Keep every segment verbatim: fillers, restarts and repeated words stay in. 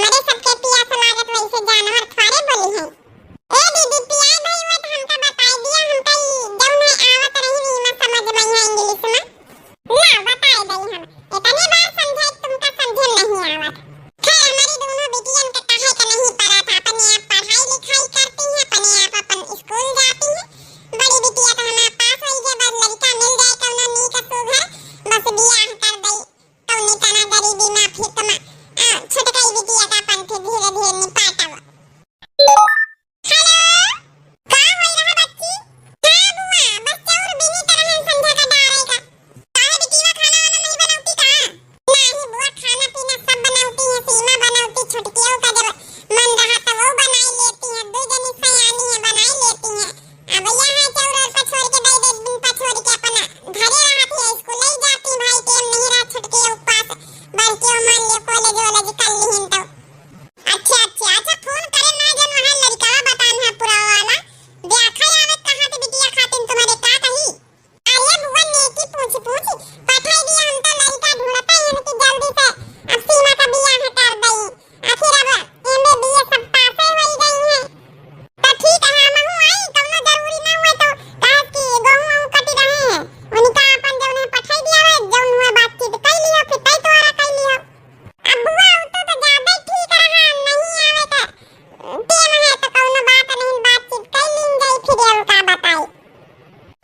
हमरे सबके पियास लागत वैसे जानवर थोड़े बोली है। ए दीदी, पियाई भई हुए तो हमका बताई दिया, हमका ई जौन है आवत रही नी, इमा समझ में है इंग्लिश में। ना, बताई दई हम। इतनी बार समझाई, तुमका समझे नहीं आवत। खैर, हमारी दोनों बिटियन का कहे का नहीं पड़ा था, अपने आप पढ़ाई लिखाई करती हैं, अपने आप अपन स्कूल जाती हैं। बड़ी बिटिया तो हमार पास होई गई, बस लड़का मिल जाए कौनो नीक सुघर, बस बियाह कर दई। कौनी तना गरीबी में फिर तुम, आ, छोटकाई बिटिया का अपन फिर धीरे धीरे निपाटब। हेलो, का होई रहा बच्ची? का बुआ, बस चाउर बीनी तरह संझा का डारे का। काहे बिटिया खाना वाना नहीं बनौती का? नाही बुआ, खाना पीना सब बनौती है, सीमा बनौती, छोटकियों का जब मन रहा तो वो बनाई लेती है, दो जनी सयानी है, बनाई लेती है। अब यहाँ चाउर और पछोर के दे दे, दिन पछोर के अपना घरे रहत है, स्कूल नहीं जाती, भाई टेम नहीं रहा, छोटके उपास बढ़ के मान ले कॉलेज वॉलेज कर लिहिन तो। अच्छा, अच्छा, अच्छा, फोन करे ना जन वहाँ लड़का बतान है पूरा वाला। देखा आवे कहाँ से बिटिया खातिन तुम्हारे का कही। अरे बुआ नेकी पूछ पूछ पठाई दिया, हम तो लड़का ढूंढते हैं कि जल्दी से अब सीमा का बियाह कर दई। आखिर अब एमबीबीएस सब पासे होई गई हैं। तो ठीक है, हमहू आई, कौनो जरूरी ना हुए तो, काहे कि गेहूं वहूं कटी रहे हैं, उनका अपन जौन है पठाई दिया है, जौन हुआ बातचीत कर लियो, फिर तय तोरा कर लियो। अब बुआ उ तो, तो ज्यादा ठीक रहा, नहीं आवे तो टेम है तो कौनो बात नहीं, बातचीत कर लीन जाई, फिर और का बताई।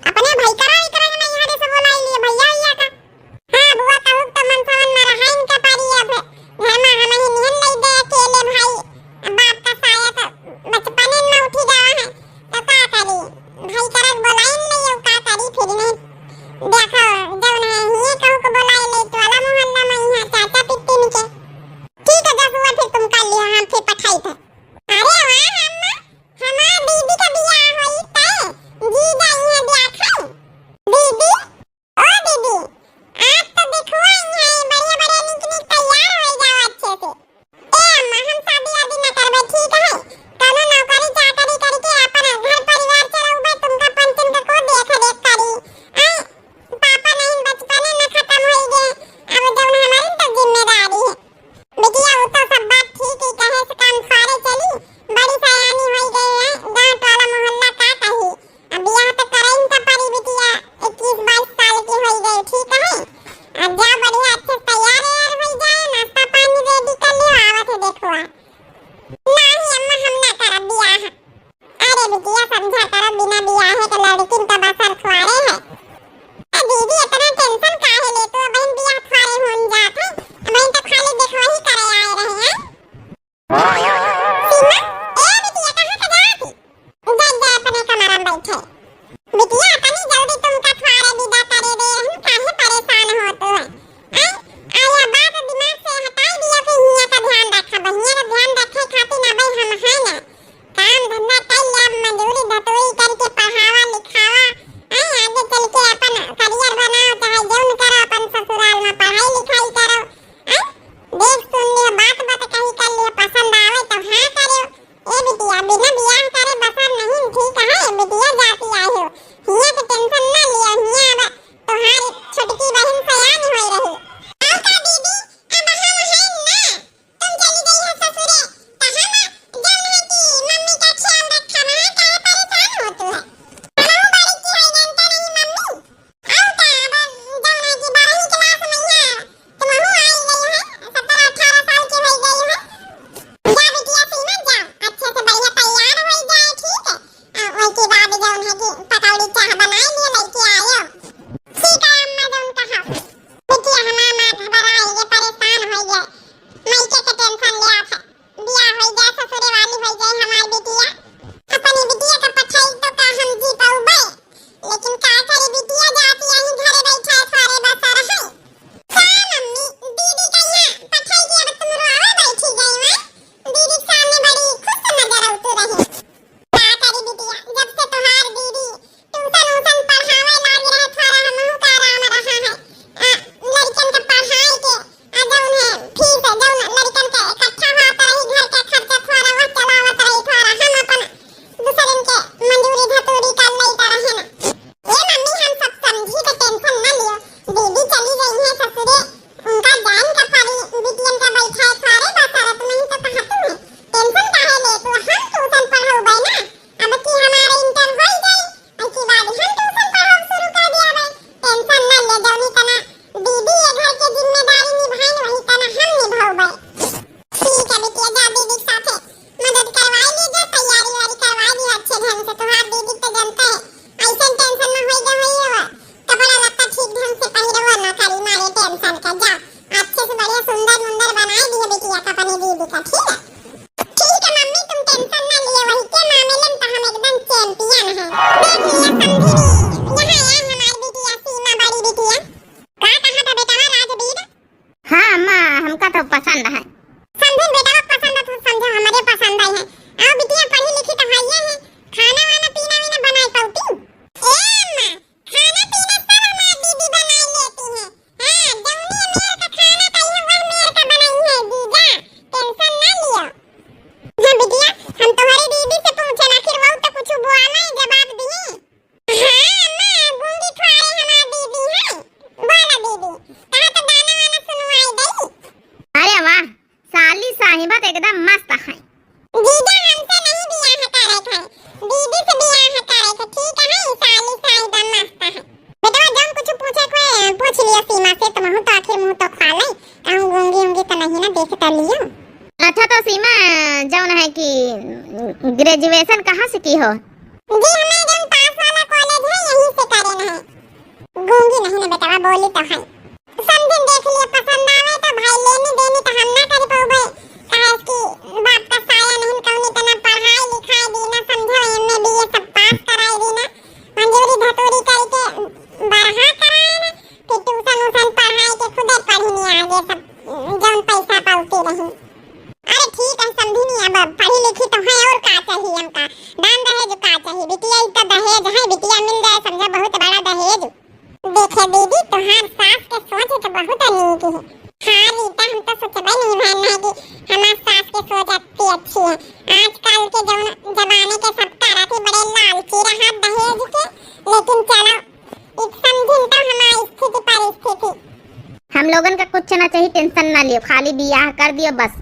अपने भाई करा ही करा ना यहाँ से बोलाई लिए भैया भैया का। हाँ बुआ, कहू तो मनसवन में रहाइन के पारी अब। घर में हम ही निहन लई दे अकेले भाई। बाप का साया तो बचपने में उठी गवा है, तो का करी? भाई करक बोलाइन नहीं, का करी फिर नहीं। देखो, जौन है, हिये कहू को बोलाई ले, टोला मोहल्ला में यहाँ चाचा पिट्टी निके। ठीक है, जब हुआ फिर तुम कर लियो, हम फिर पठाई थे। अरे वाह अम्मा, हमार दीदी का बियाह होई तय, जीजा इहाँ बियाह खाई। दीदी, ओ दीदी, आप तो देखुआ इहाँ बढ़िया बढ़िया निक निक तैयार हो जाओ अच्छे से। ए अम्मा, हम शादी वादी न करबे, ठीक है? कौनो नौकरी चाकरी करके अपन घर परिवार चलाउबे, तुमका पंचन का को देख रेख करी। आय, पापा नहीं बचपने में खत्म हो गए, अब जौन हमारी तो जिम्मेदारी है। बिटिया, वो तो सब बात ठीक ही कहे से काम सारे बात एकदम मस्त है। जीजा हमसे नहीं बियाह करे थे, दीदी से बियाह करे थे, ठीक है, साली साहिबा मस्त है। बेटवा जौन कुछ पूछे के होए, पूछ लियो सीमा से, तुमहू तो आखिर मुँह तो खा ले, अहूँ गूंगी उंगी तो नहीं ना, देख तो लियो। अच्छा तो सीमा, जौन है कि graduation कहाँ से की हो? जी, हमें जौन पास वाला college है, यहीं से करे हैं। गूंगी नहीं ना बेटवा, बोली तो है। समधिन देख लिए, पसंद आवे तो भाई लेनी देनी तो हम ना कर पउबे। काहे कि बाप का साया नहीं, कौनी तना पढ़ाई लिखाई दीना, समझो, एम ए बी ए सब पास कराई दीना, मंजूरी धतूरी करके बरहा कराए ना, फिर ट्यूशन उशन पढ़ाई के खुदे पढ़ी नहीं आगे सब, जौन पैसा पाउती रही। अरे ठीक है समधिन, अब पढ़ी लिखी तो है, और का चाहिए हमका, दान दहेज का चाहिए, बिटिया ई तो दहेज है, बिटिया मिल जाए समझो बहुत बड़ा दहेज। देखे दीदी, तोहार सास के सोच तो बहुत नीक है। हाँ रीता, हम तो सोचबे नहीं भइल रहे कि हमार सास के सोच अत्ती अच्छी है। आजकल के जौन जमाने के सब करत ही बड़े लालची रहत दहेज के, लेकिन चलो, एक समझिन तो हमार स्थिति परिस्थिति। हम लोगन का कुछ ना चाहिए, tension ना लियो, खाली बियाह कर दियो बस।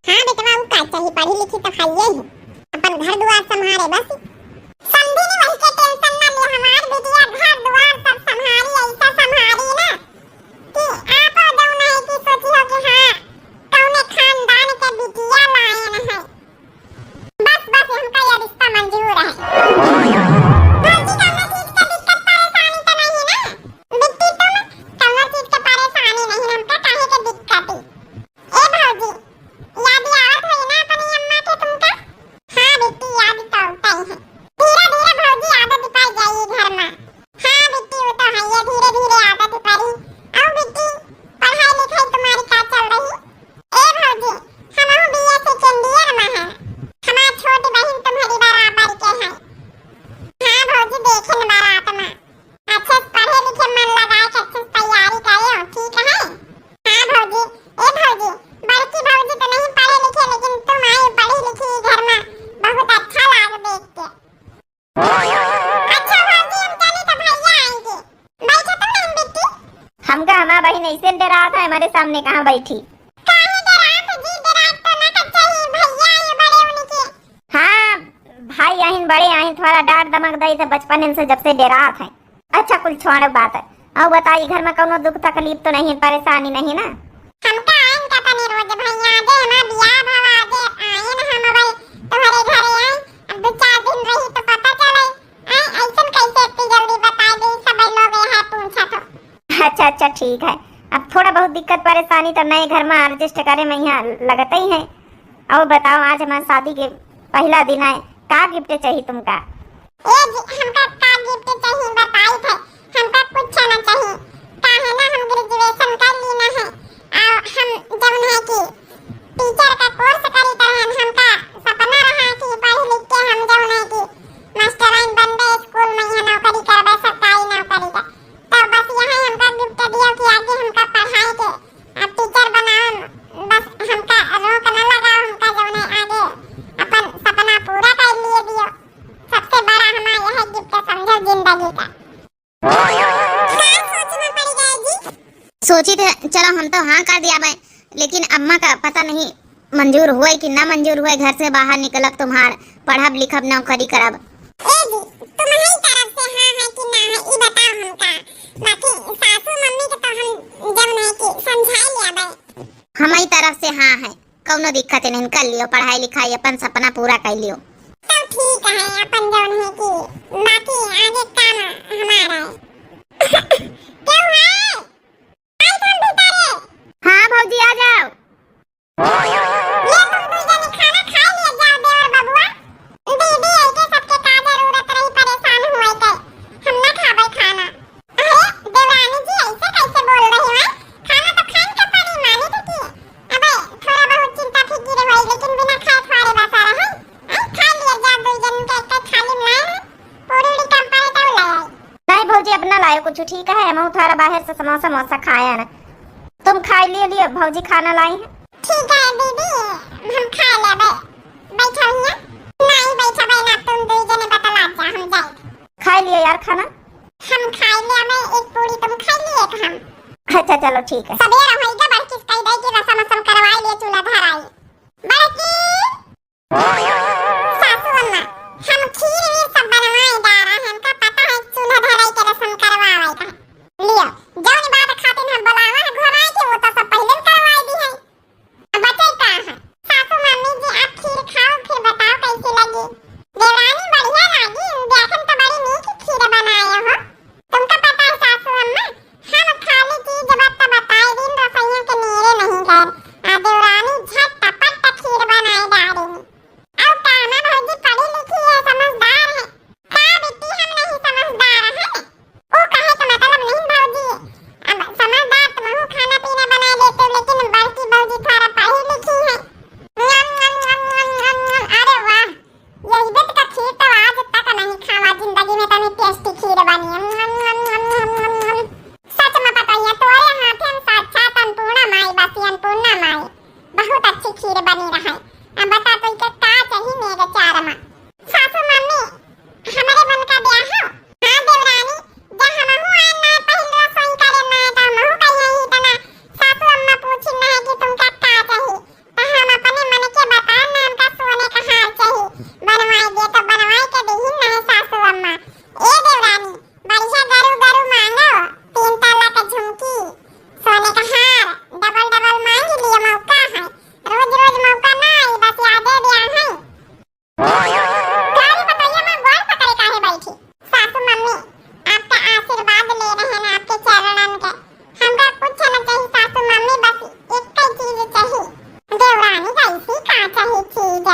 हाँ बेटवा, उ का चाहिए, पढ़ी लिखी तो खाइए ही, अपन घर दुआर संभारे बस। समधिन वही के tension ना ले, हमार बिटिया घर दुआर सब संभारी, ऐसा संभारी ना कि आपो जौन है कि सोची हो कि हाँ, कौने खानदान के बिटिया लायन है। बस, बस, हमका ये रिश्ता मंजूर है। भौजी, कौनो चीज के दिक्कत परेशानी तो नहीं ना? बिट्टी, तुम कौनो चीज के परेशानी नहीं, हमका काहे के दिक्कत है? ए भौजी, याद आवत है ना अपनी अम्मा के तुमका? हाँ बिट्टी, याद तो आवत ही है। धीरे धीरे भौजी आदत पड़ जाई घर में। हाँ बिट्टी, वो तो है, ये धीरे धीरे आदत पड़ी। और बिट्टी, पढ़ाई लिखाई तुम्हारी का चल रही? ए भौजी, हमहू बी ए second year में है। हमार छोटी बहिन तुम्हारी बराबर के है। हाँ भौजी, देखे न बारात में। अच्छे से पढ़े लिखे मन लगाए के अच्छे से तैयारी करे, ठीक है? हाँ भौजी, ए भौजी, बड़की भौजी तो नहीं पढ़े लिखे, लेकिन तुम आई पढ़ी लिखी घर में, बहुत अच्छा लाग देख के। अच्छा भौजी, हम चली तो भैया आएंगे। बैठो तुम नहीं बिट्टी। हमका हमार बहिन ऐसे डरात है, हमारे सामने कहाँ बैठी? काहे डरात जी, डरात तो ना चाहिए, भैया ये बड़े उनके। हाँ, भाई आहिन, बड़े आहिन, थोड़ा डांट दमक दई तो बचपन से जब से डरात है। अच्छा, कुल छोड़ बात है। और बताई, घर में कौनो दुख तकलीफ तो नहीं, परेशानी नहीं ना? हमका आइन का तनी रोज भैया, आजे हमार बियाह भवा, आजे आइन हम भाई तुम्हारे घरे आए। अब दो चार दिन रही तो पता चले। आए, ऐसन कैसे इतनी जल्दी बता दे, सब लोग यहाँ पूछा तो। अच्छा, अच्छा, ठीक है। अब थोड़ा बहुत दिक्कत परेशानी तो नए घर में adjust करे में यहाँ लगते ही है। और बताओ, आज हमारे शादी के पहला दिन है, का gift चाहिए तुमका? ए जी, हमका का gift चाहिए बताई थे, हमका कुछ ना चाहिए। काहे ना हम graduation कर ली ना है, आ हम जौन है कि teacher का course करी तो हम, हमका सपना रहा कि पढ़ लिख के हम जौन है कि मास्टराइन बनबे, school में यहाँ नौकरी करबे, सरकारी नौकरी का। तो बस यही हमका gift दियो कि आगे हमका पढ़ाई के अब teacher बनावे, बस हमका रोक न लगाओ, हमका जौने आगे अपन सपना पूरा कर लिए दियो। सबसे बड़ा हमारा यह gift समझो जिंदगी का। का सोच में पड़ गए जी? सोची थे, चलो हम तो हाँ कर दिया बे, लेकिन अम्मा का पता नहीं मंजूर हुए कि ना मंजूर हुए, घर से बाहर निकलब तुम्हार, पढ़ब लिखब नौकरी करब। ए जी, तुम्हारी तरफ से हाँ है कि ना है, ई बताओ हमका। बाकी सासू मम्मी के तो हम जौन है कि समझा लिया बे। हमारी तरफ से हाँ है, कौनो दिक्कत नहीं, कर लियो पढ़ाई लिखाई, अपन सपना पूरा कर लियो। तो ठीक है, अपन जौन है कि बाकी आगे काम हमारा है। क्यों है? आई तुम भीतर है? हाँ भौजी, आ जाओ। ये तुम दू जने खाना खा लिए जाओ देवर बबुआ। दीदी, ऐसे सबके का जरूरत रही परेशान हुए के? हम ना खाबे खाना। अरे देवरानी जी, ऐसे कैसे बोल रही हो? खाना तो खान के पड़ी, माने तो की। अबे थोड़ा बहुत चिंता फिकिर होई, लेकिन बिना खाए थोड़े बसा रहे। आई खा लिए जाओ दू जन के, एक थाली में लाए हैं। पूरी उड़ी कम पड़े तो ले आई। नहीं भौजी, अपना लायो कुछ ठीक है, हम थोड़ा बाहर से समोसा समोसा खाए हैं ना। तुम खा लियो, लियो, भौजी खाना लाई है। ठीक है दीदी, हम खा लेबे। बैठो हियाँ। नहीं बैठबे ना, तुम दू जने बतला जा, हम जाए। खा लियो यार खाना। हम खा लेबे, एक पूरी तुम खा लिए, एक हम। अच्छा चलो ठीक है। सबेरा होई गा, बड़की से कह दे कि रसम वसम करवाई ले, चूल्हा धराई। बड़े बता, तोइका का चाही मेरे चार मा? सासू मम्मी, हमरे मन का ब्याह हो। हाँ देवरानी, जा हमहू आए ना पहिल रसोई करे ना, तो हमहू कहिए ही तना। सासू अम्मा पूछी ना है कि तुमका का चाही, तो हम अपने मन के बताए ना, हमका सोने का हार चाही, बनवाए दे तो बनवाए के देही ना है सासू अम्मा। ए देवरानी, बढ़िया गरु गरु मांगो, तीन तल्ला का झुमकी, सोने का हार, डबल डबल मांग लियो, मौका है, रोज रोज मौका ना आई, बस यादे ब्याह है। गाड़ी बतैया में गोड़ पकड़े काहे बैठी? सासू मम्मी, आपका आशीर्वाद ले रहे हैं आपके चरणन के, हमका कुछ न चाही सासू मम्मी, बस एक ही चीज चाही। देवरानी कैसी का चाही चीज?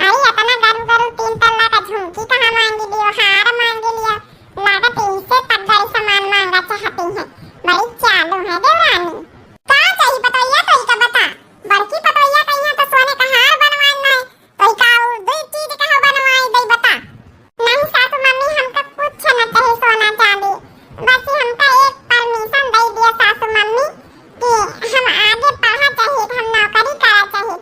अरे इतना गरु गरु तीन तल्ला का झुमकी कहाँ मांगी लियो, हार मांगी लियो, लागत इनसे पद्दर सामान मांगा चाहती हैं। बड़ी चालू है देवरानी। का चाही पतोहिया तोइका बता? बड़की पतोहिया कहिया तो सोने का हार बनवाना है, तोइका और दो चीज कहा बनवाई दे बता। नहीं सासू मम्मी, हमका कुछ न चाही सोना चांदी, बस हमका एक permission दे दिया सासू मम्मी कि हम आगे पढ़ा चाही, हम नौकरी करा चाही।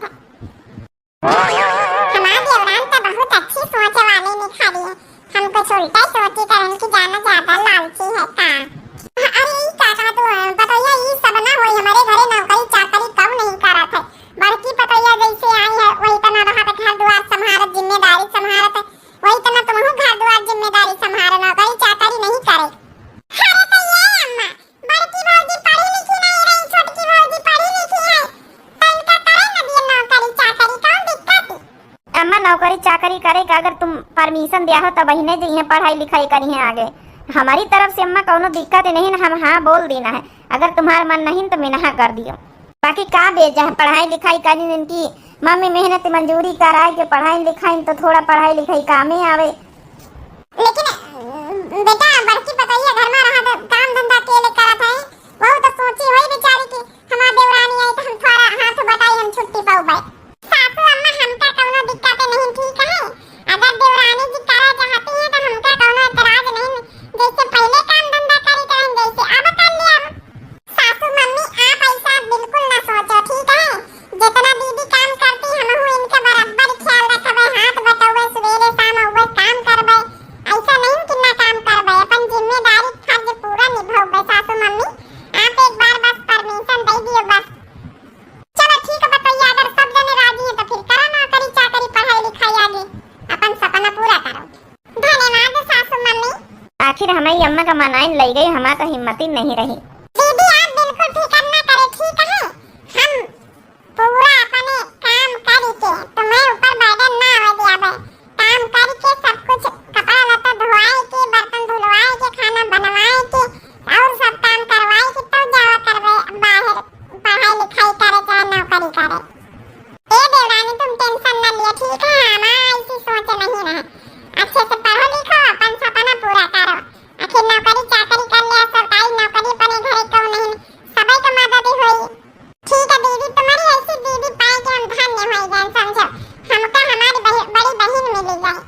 हमार देवरान तो बहुत अच्छी सोच वाले निखारी है, हम कुछ उल्टा सोची करन कि जाना ज्यादा लालची है का। अरे ई का कहत हो पतोहिया, ई सब ना होई, हमरे घरे नौकरी चाकरी कब नहीं करत है। बड़की पतोहिया जैसे आई है वही तना रहत, घर दुआर संभारत, जिम्मेदारी संभारत है, वही तना तुमहू घर दुआर जिम्मेदारी संभारो, नौकरी चाकरी नहीं करे। अरे तो ये अम्मा, बड़की भौजी पढ़ी लिखी नहीं रही, छोटकी भौजी पढ़ी लिखी है, तो इनका करे न दिए नौकरी चाकरी, कौन दिक्कत? अम्मा, नौकरी चाकरी करे का अगर तुम permission दिया हो तब बहिने जइहे पढ़ाई लिखाई करिहे आगे। हमारी तरफ से अम्मा कौनो दिक्कत नहीं, हम हाँ बोल देना है, अगर तुम्हार मन नहीं तो मिनहा कर दियो। बाकी का बेजा है, पढ़ाई लिखाई करी इनकी मम्मी मेहनत मजूरी कराए के पढ़ाई लिखाई तो थोड़ा पढ़ाई लिखाई कामे आवे। लेकिन बेटा, बड़की पतोहिया घर में रहा तो काम धंधा अकेले करत है, वहू तो सोची होई बेचारी कि हमार देवरानी आई तो हम थोड़ा हाथ बटाई, हम छुट्टी पउबे। सासू अम्मा, हमका कौनो दिक्कत नहीं, ठीक है, अगर देवरानी जी करा चाहती हैं तो हमका कौनो एतराज नहीं, जैसे पहले काम धंधा करी तो जैसे अब कर लिया। सासू मम्मी, आप ऐसा बिल्कुल ना सोचो, ठीक है? जितना दीदी काम करती, हमहू इनके बराबर ख्याल रखबे, हाथ बटौबे, सुबेरे शाम अउबे, काम करबे। ऐसा नहीं कि ना काम करबे, अपन जिम्मेदारी फर्ज पूरा निभौबे। सासू मम्मी, आप एक बार बस permission दे दियो बस। चलो ठीक है पतोहिया, अगर सब जने राजी हैं तो फिर करो नौकरी चाकरी, पढ़ाई लिखाई आगे, अपन सपना पूरा करो। धन्यवाद सासू मम्मी। आखिर हमारी अम्मा का मनाइन लई गई, हमार तो हिम्मत ही नहीं रही। दीदी, आप बिल्कुल फिकर ना करे, ठीक है? हम पूरा अपने काम करके तुम्हें ऊपर burden ना आवे दियाबे। काम करके सब कुछ, कपड़ा लत्ता धोआए के, बर्तन धुलवाए के, खाना बनवाए के, और सब काम करवाए के, तब जावा करबे बाहर पढ़ाई लिखाई करे चाहे नौकरी करे। ए देवरानी, तुम tension न लियो, ठीक है? हमार ऐसी सोच नहीं रहे। अच्छे से पढ़ो लिखो, अपन सपना पूरा करो। आखिर नौकरी चाकरी कर लिया, सरकारी नौकरी अपने घरे क्यों नहीं, सबई का मदद होई। ठीक है दीदी, तुम्हारी ऐसी दीदी पाए के हम धन्य हो गए, समझो, हमका हमारी बहि-, बड़ी बहन मिली गई।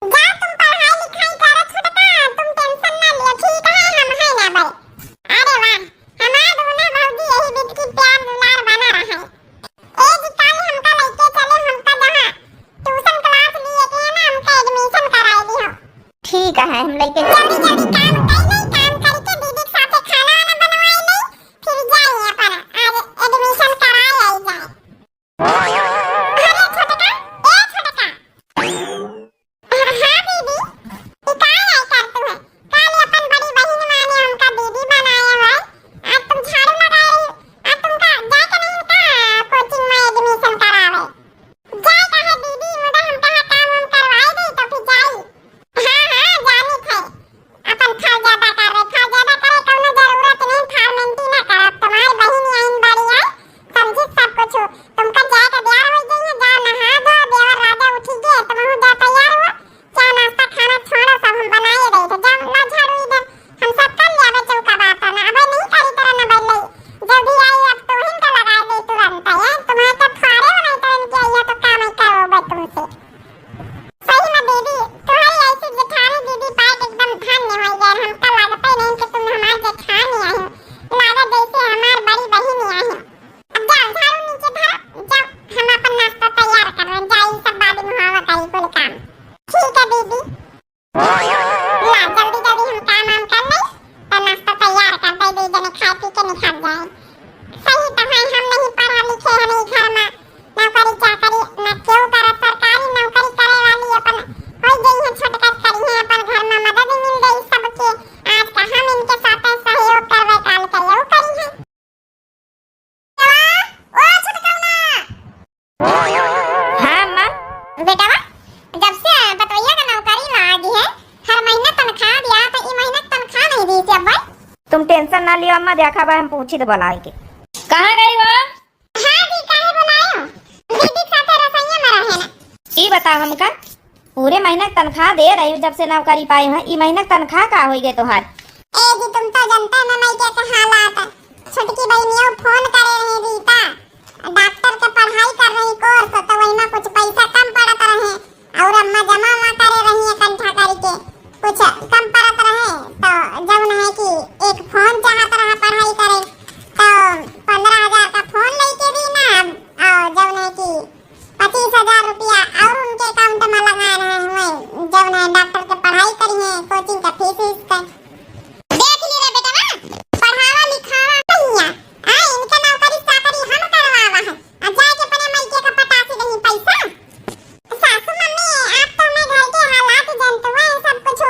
जा तुम पढ़ाई लिखाई करो छोटका, तुम tension ना लियो, ठीक है, हम है ना भाई। अरे वाह, हमार दूनो भौजी यही बीत की प्यार दुलार बना रहे। ए जी, काल हमका लइके चले, हमका जहाँ tuition class लिए के है ना, हमका admission कराए दी हो। ठीक है, हम लइके जल्दी जल्दी काम कर ले, काम करके दीदी के साथे खाना वाना बनवाए ले, फिर जाए अपन आज admission कराए आई जाए। अरे छोटका, ए छोटका। हाँ दीदी, ई का आई करतू है? काल अपन बड़ी बहिन माने हमका दीदी बनाए हुए, आज तुम झाड़ू लगाए रही, आज तुमका जाए के नहीं का coaching में admission करावे? जाए का है दीदी, मुदा हम कहा काम हम करवाए दे तो फिर जाई। हाँ, हाँ, जानी थे। ना लियो अम्मा, देखा बा हम पूछी तो बोलाए के। कहाँ गई हो? हाँ जी, काहे बोलाए हो? दीदी के साथे रसोइया में रहे ना। ई बताओ हमका, पूरे महीना के तनख्वाह दे रही हो जब से नौकरी पाए हो, ई महीना के तनख्वाह का होई गए तोहार? ए जी, तुम तो जानते हो ना माई के, के हालात। छोटकी बहनियों फोन करे रही रीता, डॉक्टर के पढ़ाई कर रही कोर्स, तो वही में कुछ पैसा कम पड़त रहे। और अम्मा जमा उमा करे रही इकट्ठा करके, कुछ कम पड़त रहे, तो जौन है कि एक फोन चाहत रहा पढ़ाई करे, तो पन्द्रह हजार का फोन लेके दी ना, और जौन है कि पच्चीस हजार रुपया और उनके अकाउंट में लगा रहे हुए, जौन है डॉक्टर के पढ़ाई करी है, कोचिंग का फीस वीस का। देख ली रे बेटवा, पढ़ावा लिखावा भैया, आ इनके नौकरी चाकरी हम करवावा है, आ जाके अपने मायके का पटासी रही पैसा। सासू मम्मी, आप तो हमें घर के हालात जानते हुए हैं सब कुछ।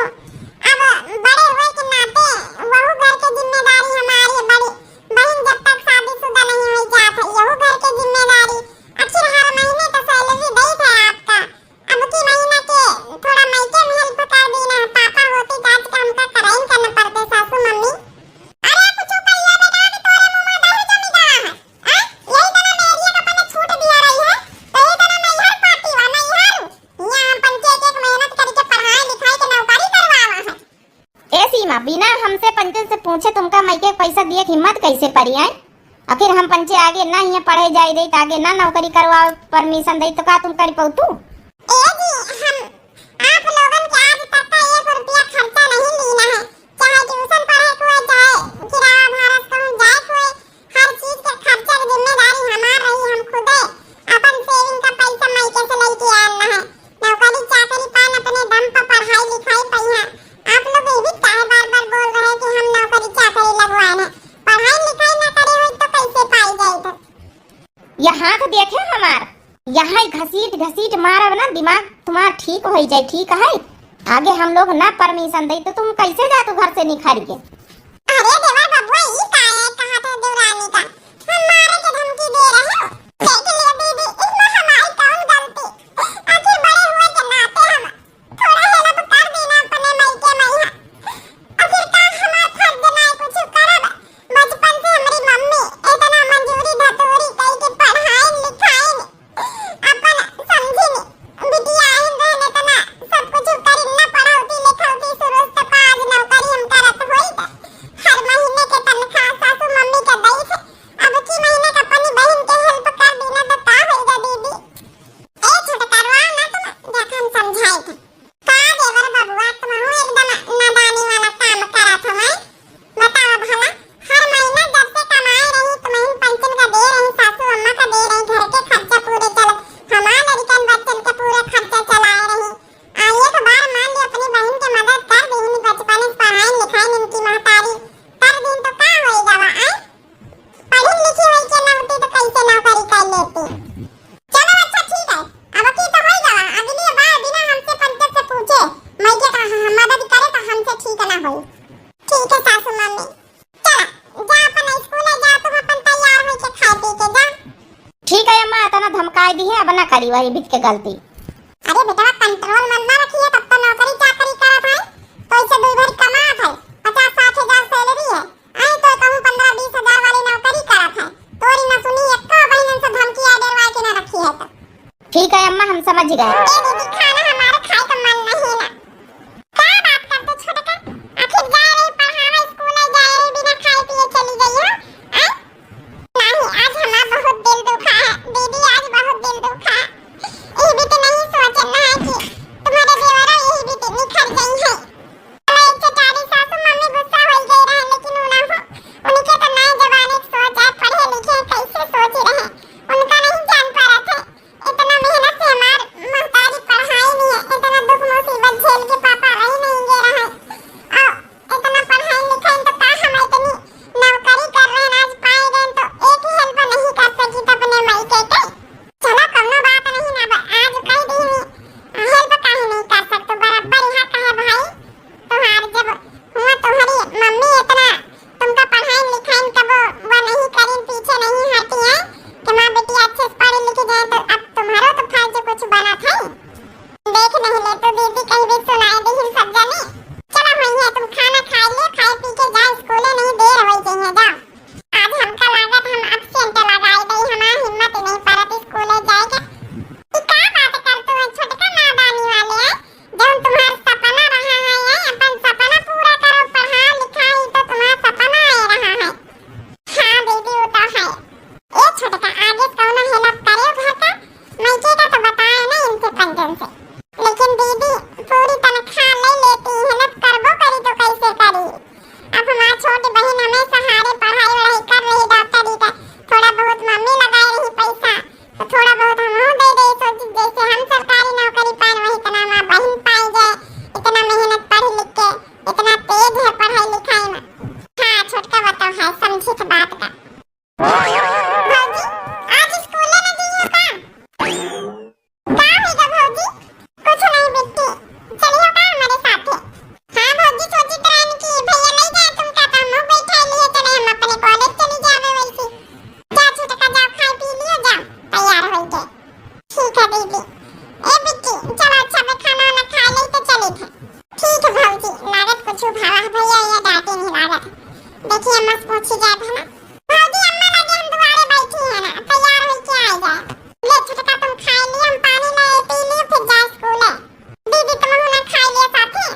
अब बड़े हुए के नाते वहू घर के जिम्मेदारी हमारी है बड़ी। बहन जब तक शादीशुदा नहीं हुई जात है, यहू घर के जिम्मेदारी। आखिर हर महीने तो सैलरी देत है आपका। अब की महीना के थोड़ा मायके में हेल्प कर दी ना, पापा होती तो आज का हमका कराइन करना पड़ते सासू मम्मी। अरे कुछ कहिए बेटा कि तोरे मुंह में दही जमी गवा है। हाँ? यही तना मेहरिया का अपने छूट दिया रही है, तो यही तना नैहर पाती हुआ, नैहर। यहाँ हम पंचे एक एक मेहनत करके पढ़ाई लिखाई के नौकरी करवावा है। ए सीमा, बिना हमसे पंचन से पूछे तुमका मायके पैसा दिए के हिम्मत कैसे पड़ी है? आखिर हम पंचे आगे ना हियाँ पढ़े जाए दे, आगे ना नौकरी करवाओ, परमिशन दे, तो का तुम करी पौतू? ए जी, हम आप लोगन के आज तक का एक रुपया खर्चा नहीं लीना है, चाहे ट्यूशन पढ़े के हुए, चाहे किराया भाड़ा से कहूँ जाए के हुए, हर चीज के खर्चा के जिम्मेदारी हमार रही, हम खुदे अपन सेविंग का पैसा मायके से लेके आयल ना है। नौकरी चाकरी पान अपने दम पर पढ़ाई लिखाई पइहा। आप लोग ये भी काहे बार बार बोल रहे हैं कि हम नौकरी चाकरी लगवाए हैं? पढ़ाई लिखाई ना करे हुई तो कैसे पाई जाए इधर? यह हाथ देखे हमार, यहाँ ही घसीट घसीट मारब ना, दिमाग तुम्हार ठीक हो जाए, ठीक है? आगे हम लोग ना परमिशन दे तो तुम कैसे जा तू घर से निखर के? अरे देवर बबुआ, ई का है, कहा था देवरानी का? हम मारे के धमकी दे रहे हो? देख लियो दीदी, इसमें हमारी कौन गलती? आखिर बड़े हुए के नाते हम थोड़ा हेल्प कर देना अपने मायके में यहाँ। आखिर का हमार फर्ज ना है कुछ करब? बचपन से हमरी मम्मी इतना मजूरी धतूरी कई के पढ़ाइन लिखाइन, अपन समझिन, बिटिया आइन रहन इतना सब कुछ करिन ना, पढ़ौती लिखौती शुरू से तो का आज नौकरी हम करत होइत? हर महीने के तनख्वाह सासू मम्मी के दई थे, अब की महीने का अपनी बहन के हेल्प कर देना तो का होइगा दीदी? ए छोटकरवा ना तुम, देख हम समझाए थे। का देवर बबुआ, तुमहू एकदम नादानी वाला काम करत हो, हैं? बताओ भला, हर महीना जब से कमाए रही, तुमहिन पंचन का दे रही, सासू अम्मा का दे रही, घर के खर्चा पूरे चल, हमार लड़कन बच्चन के पूरे खर्चा चलाए रही। आ एक बार मान ली अपनी बहन के मदद कर दीहिन, बचपन से पढ़ाइन लिखाइन इनकी महतारी कर दीहिन तो का होई गवा, आय? पढ़ी लिखी होई के ना होती तो कैसे नौकरी कर लेती? चलो अच्छा ठीक है, अब की तो होई गवा, अगली बार बिना हमसे पंचन से पूछे मायके का ह-, मदद करे तो हमसे ठीक ना होई। ठीक है सासू मम्मी, चला जा अपन स्कूल जा, तुम अपन तैयार होई के खाए पी के जा। ठीक है अम्मा, इतना धमकाई दी है, अब ना करी वही बीच के गलती। अरे बेटवा, कंट्रोल में ना रखिए, तब तो नौकरी चाकरी करत है, तो इसे दो भरी कमात है, पचास साठ हजार सैलरी है, आई तो कहूँ पन्द्रह बीस हजार वाली नौकरी करत है, तोरी ना सुनी, एक्को बहनन से धमकी आ डरवा के ना रखी है तो। ठीक है अम्मा, हम समझ गए। ए दीदी, खाना हमारा खाए का मन नहीं ना। का बात करते छोटका? आखिर जाए रही पढ़ावे स्कूल, जाए रही बिना खाए पिए चली गई हो? आय? नहीं, आज हमारा बहुत दिल दुखा है दीदी, आज बहुत दिल दुखा है। ये भी तो नहीं सोचना है कि तुम्हारे देवरा ये भी तो निखर गई है। हमारे चचारी सासू मम्मी गुस्सा हो गई रहे, लेकिन उ ना हो, उनके तो नए जमाने के सोच है, पढ़े लिखे कैसे सोच रहे, उनका नहीं जान पा रहे थे। इतना मेहनत से हमार महतारी पढ़ाई नहीं है, इतना दुख मुसीबत झेल के पापा रही नहीं गे रहे, और इतना पढ़ाई लिखाई तो का हम इतनी नौकरी कर रहे हैं, आज पाए गए तो एक ही हेल्प नहीं कर सकी तो अपने माई के, के। चलो कौनो बात नहीं ना, अब आज कह दी नहीं, हेल्प काहे नहीं कर सकते, बराबर यहाँ कहे भाई। तोहार जब हुआ तोहरी मम्मी इतना तुमका पढ़ाइन लिखाइन कबो वो नहीं करीन, पीछे नहीं हटी है कि माँ बेटी अच्छे से पढ़ लिख जाए, तो अब तुम्हारो तो फर्ज कुछ बनत है। देख नहीं ले तो दीदी कहीं भी सुनाए दी सब जने। चलो भैया तुम खाना खाए ले, खाए पी के जा स्कूले, नहीं देर होई के। तो दीदी, ए बिट्टी, चलो अच्छा बे खाना वाना खा ले तो चली थे। ठीक है भौजी, लागत कुछ भावा है भैया, ये डांटे नहीं लागत। देखिए अम्मा से पूछी जाए भला। भौजी अम्मा लगे हम दुआरे बैठी है ना, तैयार होके आ जाए। ले छोटका तुम खा लियो, हम पानी ले पी लियो, फिर जाए स्कूल है। दीदी तुम ना खा लियो साथे।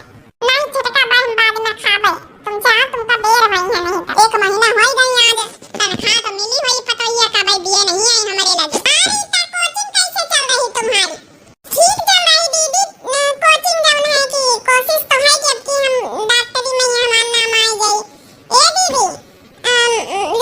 नहीं छोटका बहन बाद में खाबे, तुम जाओ, तुमका देर होई है नहीं तो। एक महीना होई गई आज, तनख्वाह तो मिली होई पतोहिया का भाई दिए नहीं आई हमरे लगे। अरे इनका कोचिंग कैसे चल रही तुम्हारी? ठीक चल रही दीदी, न, कोचिंग जौन है कि कोशिश तो है कि अब की हम डॉक्टरी में ही हमार नाम आ जाई। ए दीदी, अम,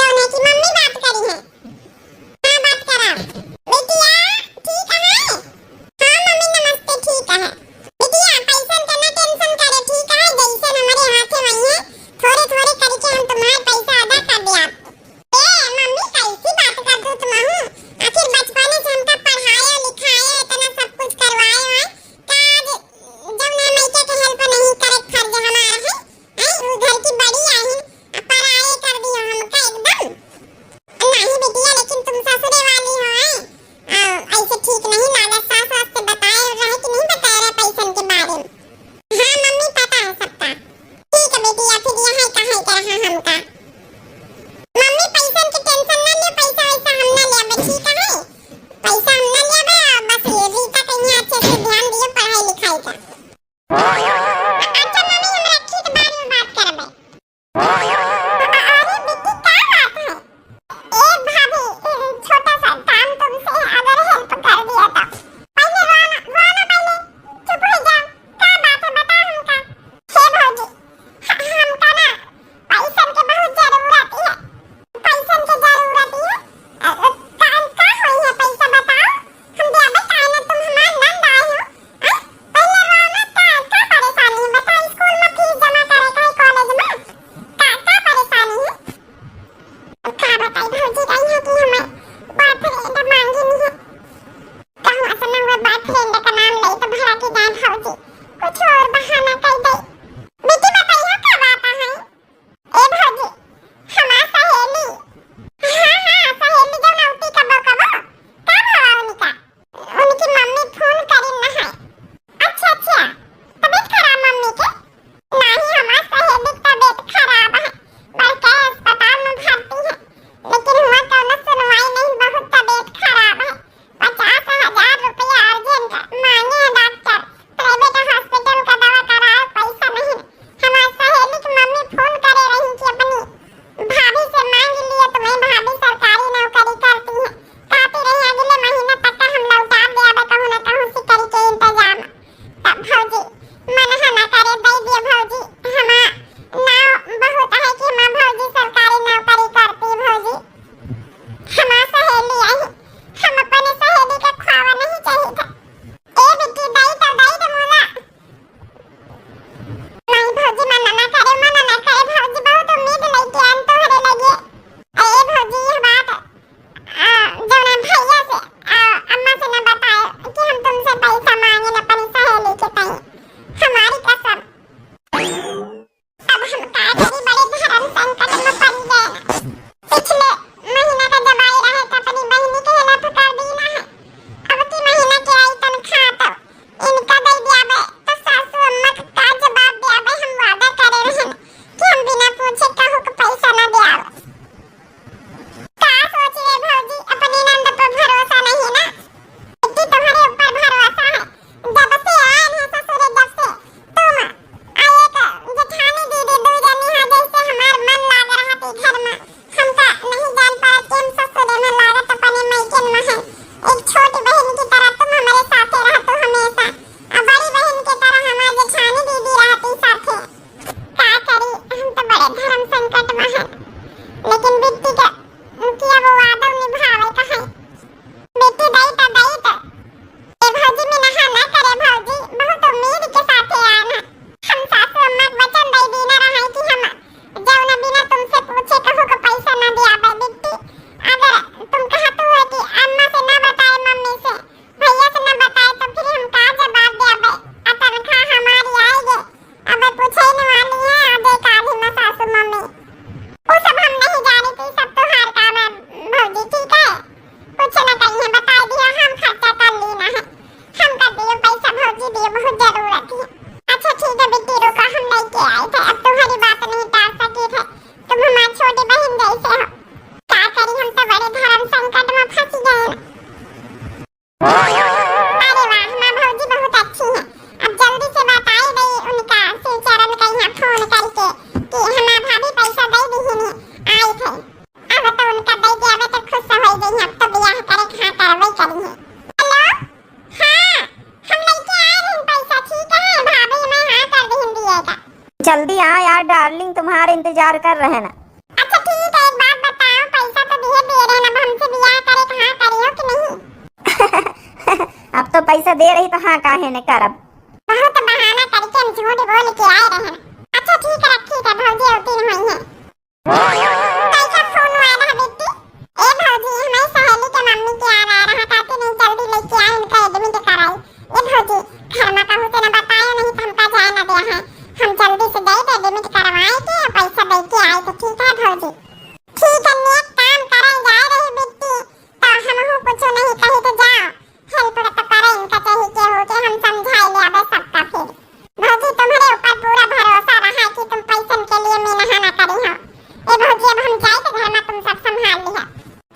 और इंतजार कर रहे ना। अच्छा ठीक है, एक बात बताओ, पैसा तो दिए दिए रहे ना, अब हमसे बियाह करे के हाँ करियो कि नहीं? अब तो पैसा दे रही तो हाँ काहे न करब। बहुत बहाना करके हम झूठ बोल के आए रहे ना। अच्छा ठीक है, रखी है भौजी, होती नहीं है। कैसा फोन आया रहा बिट्टी? ए भौजी, हमारी सहेली के मम्मी के आ रहा रहा, कहती नहीं जल्दी लेके आए, इनका एडमिट कराई। ए भौजी, घर में कहूँ से ना बताया नहीं तो हमका जाए ना दिया है। हम जल्दी से जाए तो एडमिट करवाए के पैसा दे के आए तो ठीक है भौजी। ठीक है, नेक काम करे जाए रही बिट्टी, तो हमहू कुछ नहीं कही तो जाओ। हेल्प तो करे इनका चाही केहू के, हम समझाई ले अबे सबका फिर। भौजी, तुम्हारे ऊपर पूरा भरोसा रहा कि तुम पैसन के लिए मेनहा ना करी हो। ए भौजी, अब हम जाए तो घर में तुम सब संभाल लिया।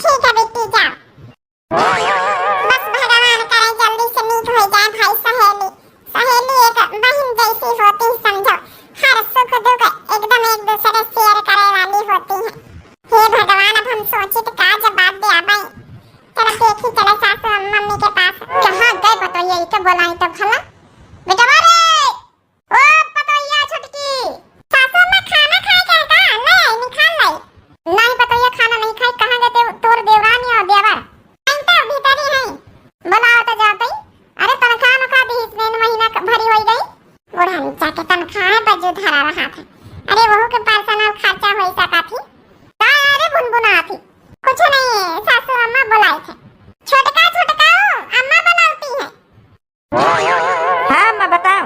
ठीक है बिट्टी, जाओ। बस भगवान करे जल्दी से नीक हो जाए भाई सहेली। सहेली एक बहन जैसी होती समझो, हर सुख दुख एकदम एक दूसरे शेयर करे वाली होती है। हे भगवान, अब हम सोचित का जवाब दे आबे। चलो देखी, चलो सासू मम्मी के पास। कहाँ गए पतोहिया, इके बोलाई तो भला। बेटवा रे, ओ पतोहिया छोटकी। सासू अम्मा खाना खाए के है का? ले आई, निकाल लाई। नहीं पतोहिया खाना नहीं खाई, कहाँ गए ते-, तोर देवरानी और देवर? आई तो भीतरी है। बोलाओ तो जाते। अरे तनख्वाह नुख्वाह दी, तीन महीना क-, भरी होई गई। बुढ़ानी जाके तनख्वाह है, बजू धरा रहा था। अरे वहू के पर्सनल खर्चा होई सका थी। का अरे बुनबुना थी? कुछ नहीं, सासू अम्मा बुलाई थे। छोटका, छोटका, अम्मा बुलाती है। हाँ अम्मा, बताओ।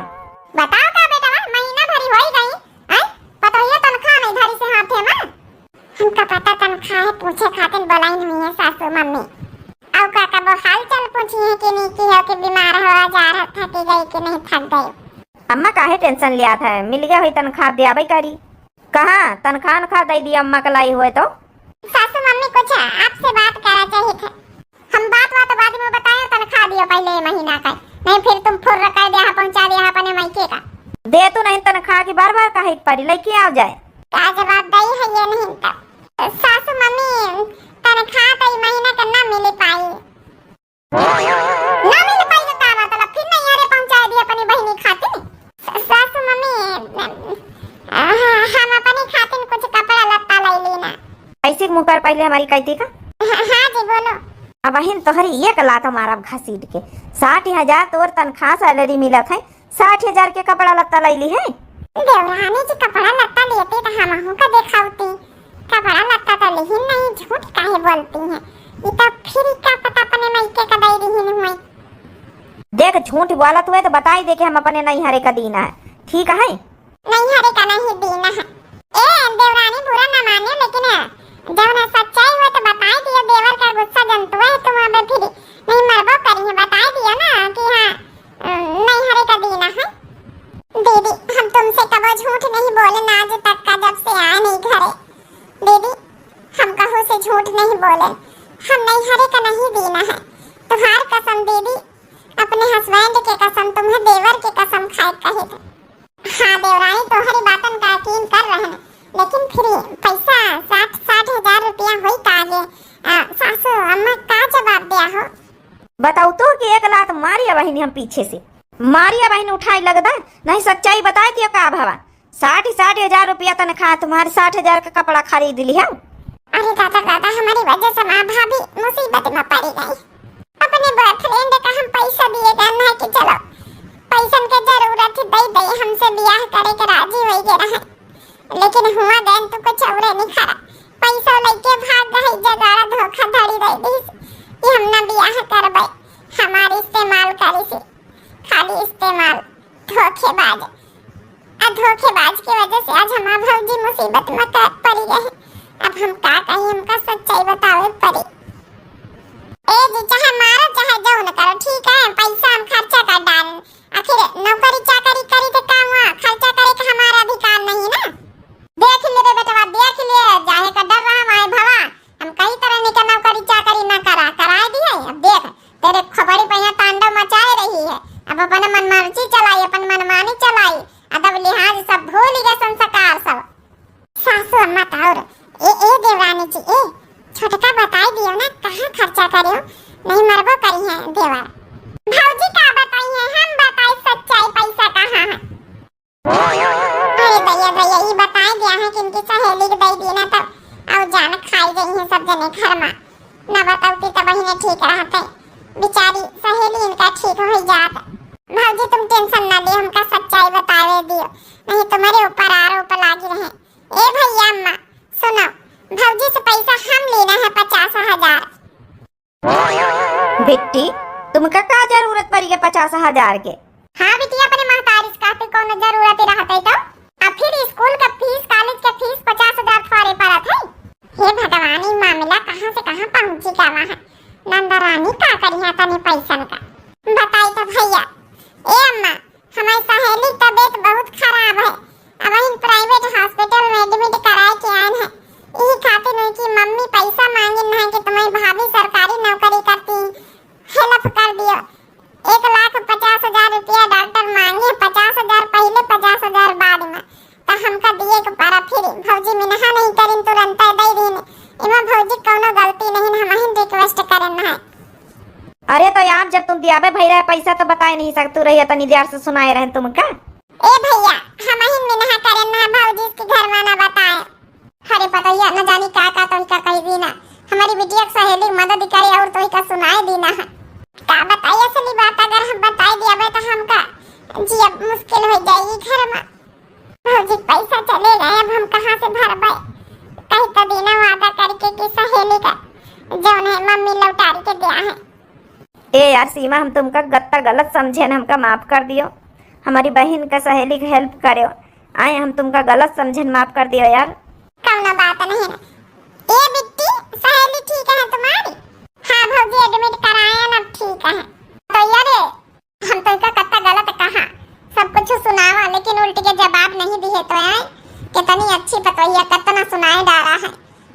बताओ का बेटवा, महीना भरी होई गई, हैं? पतोहिया तनख्वाह नहीं धरी से हाथे में। हमका पता तनख्वाह है, पूछे खातिर बोलाई नहीं है सासू मम्मी। अउ का कबो हाल चाल पूछी है कि नहीं की हो, कि बीमार हो, जा रहा, थकी गई कि नहीं थक गई। अम्मा काहे टेंशन लिया था, मिल गया होई तनख्वाह, दियाबे करी। कहाँ तनख्वाह नख्वाह दे दिया अम्मा का लाई हुए तो? सासू मम्मी कुछ आपसे बात करा चाहिए था। हम बात बात बाद में बताए, तनख्वाह दियो पहले ये महीना का, नहीं फिर तुम फुर्र कर दिया, पहुँचा दिया अपने मायके का। दे तू नहीं तनख्वाह की बार बार काहे परी, लेके आ जाए। का जवाब दई है ये नहीं तो। सासू मम्मी तनख्वाह तो ये महीना का ना मिल पाई। ना मिल पाई तो का मतलब, फिर नहीं अरे पहुँचा दिया अपनी बहनी खातिर। स-, सासू मम्मी, अ, हम अपनी खातिर कुछ कपड़ा लत्ता ले लेना। ऐसे मुकर पहले हमारी कहती का? हाँ, हाँ जी, बोलो। अब अहिन तोहरी एक लात मारब घसीट के। साठ हजार तोर तनख्वाह सैलरी मिलत है, साठ हजार के कपड़ा लत्ता लैली है। देवरानी जी कपड़ा लत्ता लेती तो हमहू का देखावती। कपड़ा लत्ता तो लिहिन नहीं, झूठ काहे बोलती हैं? ई तो फिर का पता अपने मायके का दई रही हुई। देख झूठ बोलत हुए तो बताई दे कि हम अपने नैहरे का दीना है, ठीक है? नैहरे का नहीं दीना है। ए देवरानी बुरा ना माने, लेकिन जौन सच्चाई हुए तो बताई दियो, देवर का गुस्सा जनतुए है तुम अबे फिर नहीं मरबो करी है, बताई दियो ना कि हाँ, अम, नैहरे का दीना है। दीदी, हम तुमसे कबो झूठ नहीं बोले ना आज तक का, जब से आए नहीं घरे। दीदी, हम कहू से झूठ नहीं बोले, हम नैहरे का नहीं दीना है। तुहार कसम दीदी, अपने हस्बैंड के कसम, तुम्हें देवर के कसम खाए कहे थे। हाँ देवरानी, तोहरी बातन का यकीन कर रहन, लेकिन फिर पैसा साठ, साठ हजार रुपया होई का जे, आ, सासू अम्मा का जवाब दिया हो? बताओ तो कि एक लात मारी अब बहिनी हम पीछे से, मारी अब बहिनी उठाई लगदा, नहीं सच्चाई बताए दियो का भवा। साठ, साठ हजार रुपया तनख्वाह, तुम्हारे साठ हजार का कपड़ा खरीद लिया। अरे दादा, दादा, हमारी वजह से माँ भाभी मुसीबत में पड़ी गई। अपने बॉयफ्रेंड का हम पैसा दिए गए ना कि चलो पैसन के जरूरत है, दे दे, हमसे ब्याह करे के राजी हो गए रहे, लेकिन हुआ गए तो कुछ और नहीं खरा। पैसा लेके भाग गई, जगाड़ा धोखाधड़ी दे दी कि हम ना ब्याह करबे, हमारे इस्तेमाल करी से, खाली इस्तेमाल, धोखेबाज। आ धोखेबाज के वजह से आज हमार भौजी मुसीबत में क-, पड़ी गए। अब हम का कही, हमका सच्चाई बतावे पड़ी। ए जी, चाहे मारो चाहे जौन करो, ठीक है, पैसा हम खर्चा कर डाल, आखिर नौकरी चाकरी करी तो काम हुआ, खर्चा करे का हमारा अधिकार नहीं ना। देख ले रे बेटवा, देख ले, जाहे का डर रहा माए भवा, हम कही तरह नहीं का नौकरी चाकरी ना करा, कराए दिए। अब देख, तेरे खोपड़ी पे यहाँ तांडव मचाए रही है। अब अपने मनमर्जी चलाई, अपन मनमानी चलाई, अदब लिहाज सब भूल गए, संस्कार सब। सासू अम्मा तो और, ए, ए देवरानी जी, ए, छोटका बताई दियो ना, कहाँ खर्चा करियो, नहीं मरबो करी है देवर। भौजी का बताई है, हम बताई सच्चाई, पैसा कहाँ है? अरे भैया, भैया, ये बताए दिया है कि इनके ठीक रहत है, बेचारी सहेली इनका ठीक होइ जात। भौजी तुम tension ना लियो, हमका सच्चाई बतावे दियो, नहीं तुम्हरे ऊपर आरोप लागी रहे। ए भैया अम्मा, सुनो, भौजी से पैसा हम लेना है पचास हजार। बिट्टी, तुमका का जरूरत पड़ी के पचास हजार के? हाँ बिटिया, अपने महतारी से कहते कौनो जरूरत ही रहत है तो। अब फिर स्कूल का फीस, कॉलेज का फीस पचास हजार थोड़े पड़त है। हे भगवान, ई मामला कहाँ से कहाँ पहुँची गवा है। नंदरानी का करिहा तनी पैसन का। बताई तो भैया। ए अम्मा, हमारी सहेली की तबीयत बहुत खराब है, अब इन private hospital में admit कराए के आयन है। यही खातिर उनकी मम्मी पैसा मांगिन है कि तुम्हारी भाभी सरकारी नौकरी करती, help कर दियो। एक लाख पचास हजार रुपया डॉक्टर मांगे, पचास हजार पहले, पचास हजार बाद में। तो हमका दिए के पड़ा, फिर भौजी मिनहा नहीं करिन, तुरंत दे दीन। इमा भौजी कौनो गलती नहीं, हम ही request करन है। अरे तो यार, जब तुम दियाबे भई रहे पैसा तो बताए नहीं सकतू रही, तनी देर से सुनाए रहे तुमका। ए भैया, हम ही मिनहा करन है, भौजी के घर में ना बताए। अरे पतोहिया, न जानी का का तोहिका कही दीना। हमारी बिटिया के सहेली के मदद करे और तोहिका सुनाए दीना है। का बताई असली बात, अगर हम बताए दियाबे तो हमका जियब मुश्किल हो जाई घर में। भौजी पैसा चले गए, अब हम कहाँ से भरबे? कही तो दीना वादा करके कि सहेली का जौन है मम्मी लौटारी के दिया है। ए यार सीमा, हम तुमका गत्ता गलत समझेन, हमका माफ कर दियो। हमारी बहिन का सहेली का help करेव। आए, हम तुमका गलत समझेन, माफ कर दियो यार। कौनो बात नहीं है। ए बिट्टी, सहेली ठीक है तुम्हारी? हाँ भौजी, admit कराए, अब ठीक है। तो यार, हम तुमका कत्ता गलत कहा, सब कुछ सुनावा, लेकिन उल्टी के जवाब नहीं दिए तो है। कितनी अच्छी पतोहिया, कितना सुनाए डारा है।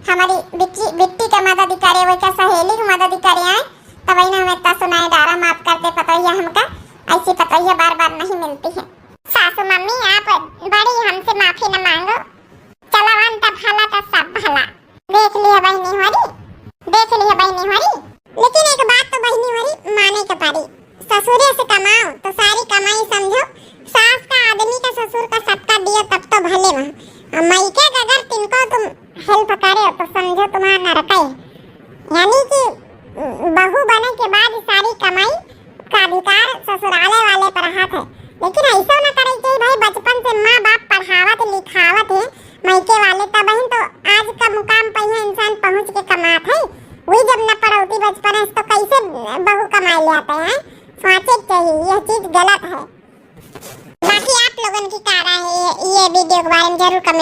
हमारी बिट्टी, बिट्टी के मदद करे, वही का सहेली की मदद करे आए, तब वही ना हमें इतना सुनाए डारा, माफ कर दे पतोहिया हमका, ऐसी पतोहिया बार बार नहीं मिलती है। सासू मम्मी आप बड़ी, हमसे माफी न मांगो। चलो अंत भला तो सब भला। देख लिया बहिनी होरी, देख लिया बहिनी होरी। लेकिन एक बात तो बहिनी होरी माने के पड़ी, ससुरे से कमाओ तो सारी कमाई समझो, सास का, आदमी का, ससुर का, सबका दियो तब तो भले वहाँ। और मइके का अगर तिनको तुम help करे तो समझो तुम्हारा नरक है। यानी कि बहू बने के बाद सारी कमाई का अधिकार ससुराले वाले पर रहत है। लेकिन ऐसा ना करे चाहिए भाई, बचपन से माँ बाप पढ़ावत लिखावत है मइके वाले, तब ही तो आज का मुकाम पर यह इंसान पहुँच के कमात है। वही जब न पढ़ौती बचपन है तो कैसे बहू कमाए ले आते हैं? सोचे के चाहिए, यह चीज गलत है। बाकी आप लोगन की का राय है ये video के बारे में, जरूर comment